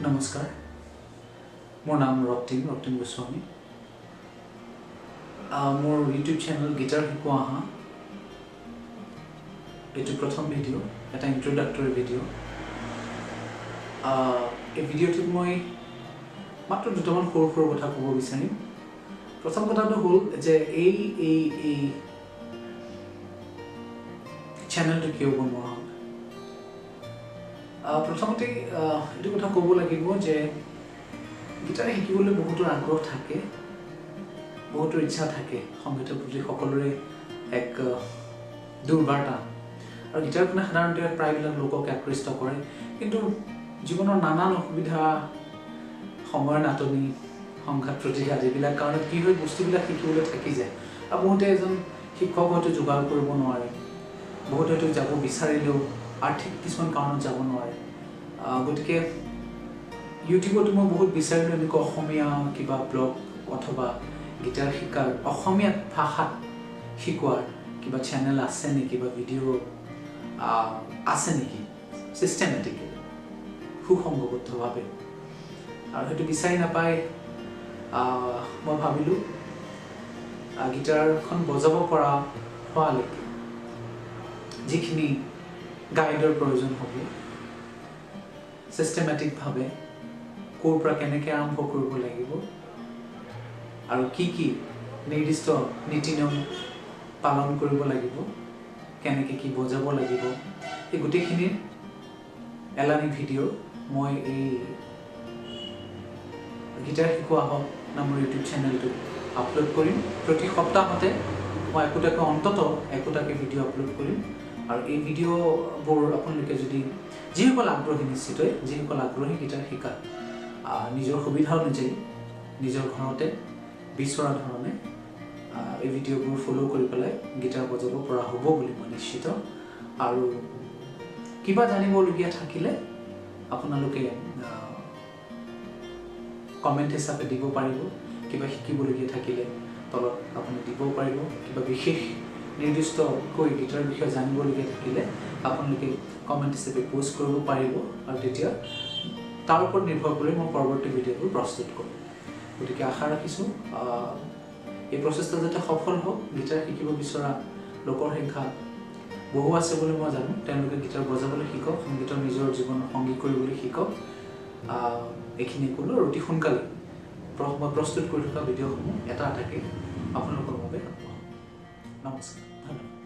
নমস্কাৰ, মোৰ নাম ৰক্তিম ৰক্তিম গোস্বামী। মোৰ ইউটিউব চেনেল গীটাৰ শিকোঁ আহা, এইটো প্ৰথম ভিডিঅ', এটা ইণ্ট্ৰডাক্টৰী ভিডিঅ'। এই ভিডিঅ'টোত মই মাত্ৰ দুটামান সৰু সৰু কথা ক'ব বিচাৰিম। প্ৰথম কথাটো হ'ল যে এই এই এই চেনেলটো কিয় বনোৱা হ'ল। প্ৰথমতে এইটো কথা ক'ব লাগিব যে গীটাৰ শিকিবলৈ বহুতৰ আগ্ৰহ থাকে, বহুতৰ ইচ্ছা থাকে, সংগীতৰ প্ৰতি সকলোৰে এক দুৰ্বাৰ টান, আৰু গীটাৰখনে সাধাৰণতে প্ৰায়বিলাক লোকক আকৃষ্ট কৰে। কিন্তু জীৱনৰ নানান অসুবিধা, সময়ৰ নাটনি, সংঘাত প্ৰতিঘাত, এইবিলাক কাৰণত কি হয়, বস্তুবিলাক শিকিবলৈ থাকি যায়। আৰু বহুতে এজন শিক্ষক হয়তো যোগাৰ কৰিব নোৱাৰে, বহুত হয়তো যাব বিচাৰিলেও আৰ্থিক কিছুমান কাৰণত যাব নোৱাৰে। গতিকে ইউটিউবতো মই বহুত বিচাৰিলোঁ এনেকুৱা অসমীয়া কিবা ব্লগ অথবা গীটাৰ শিকাৰ অসমীয়া ভাষাত শিকোৱাৰ কিবা চেনেল আছে নেকি বা ভিডিঅ' আছে নেকি চিষ্টেমেটিকেলি, সুসংঘবদ্ধভাৱে, আৰু সেইটো বিচাৰি নাপাই মই ভাবিলোঁ গীটাৰখন বজাব পৰা হোৱালৈকে যিখিনি গাইডৰ প্ৰয়োজন হ'ব, চিষ্টেমেটিকভাৱে ক'ৰ পৰা কেনেকৈ আৰম্ভ কৰিব লাগিব আৰু কি কি নিৰ্দিষ্ট নীতি নিয়ম পালন কৰিব লাগিব, কেনেকৈ কি বজাব লাগিব, এই গোটেইখিনিৰ এলানি ভিডিঅ' মই এই গীটাৰ শিকোৱা হওক নামৰ ইউটিউব চেনেলটোত আপলোড কৰিম। প্ৰতি সপ্তাহতে মই একোটাকৈ, অন্ততঃ একোটাকৈ ভিডিঅ' আপলোড কৰিম। আৰু এই ভিডিঅ'বোৰ আপোনালোকে যদি, যিসকল আগ্ৰহী, নিশ্চিতই যিসকল আগ্ৰহী গীটাৰ শিকা, নিজৰ সুবিধা অনুযায়ী নিজৰ ঘৰতে বিচৰা ধৰণে এই ভিডিঅ'বোৰ ফ'ল' কৰি পেলাই গীটাৰ বজাব পৰা হ'ব বুলি মই নিশ্চিত। আৰু কিবা জানিবলগীয়া থাকিলে আপোনালোকে কমেণ্ট হিচাপে দিব পাৰিব, কিবা শিকিবলগীয়া থাকিলে তলত আপুনি দিব পাৰিব, কিবা বিশেষ নিৰ্দিষ্টকৈ গীটাৰৰ বিষয়ে জানিবলগীয়া থাকিলে আপোনালোকে কমেণ্ট হিচাপে প'ষ্ট কৰিব পাৰিব, আৰু তেতিয়া তাৰ ওপৰত নিৰ্ভৰ কৰি মই পৰৱৰ্তী ভিডিঅ'বোৰ প্ৰস্তুত কৰিম। গতিকে আশা ৰাখিছোঁ এই প্ৰচেষ্টা যাতে সফল হওক। গীটাৰ শিকিব বিচৰা লোকৰ সংখ্যা বহু আছে বুলি মই জানো। তেওঁলোকে গীটাৰ বজাবলৈ শিকক, সংগীতৰ নিজৰ জীৱন সংগী কৰিবলৈ শিকক। এইখিনিয়ে ক'লোঁ, আৰু অতি সোনকালে মই প্ৰস্তুত কৰি থকা ভিডিঅ'সমূহ এটা এটাকৈ আপোনালোকৰ বাবে আগবঢ়াম। নমস্কাৰ, ধন্যবাদ।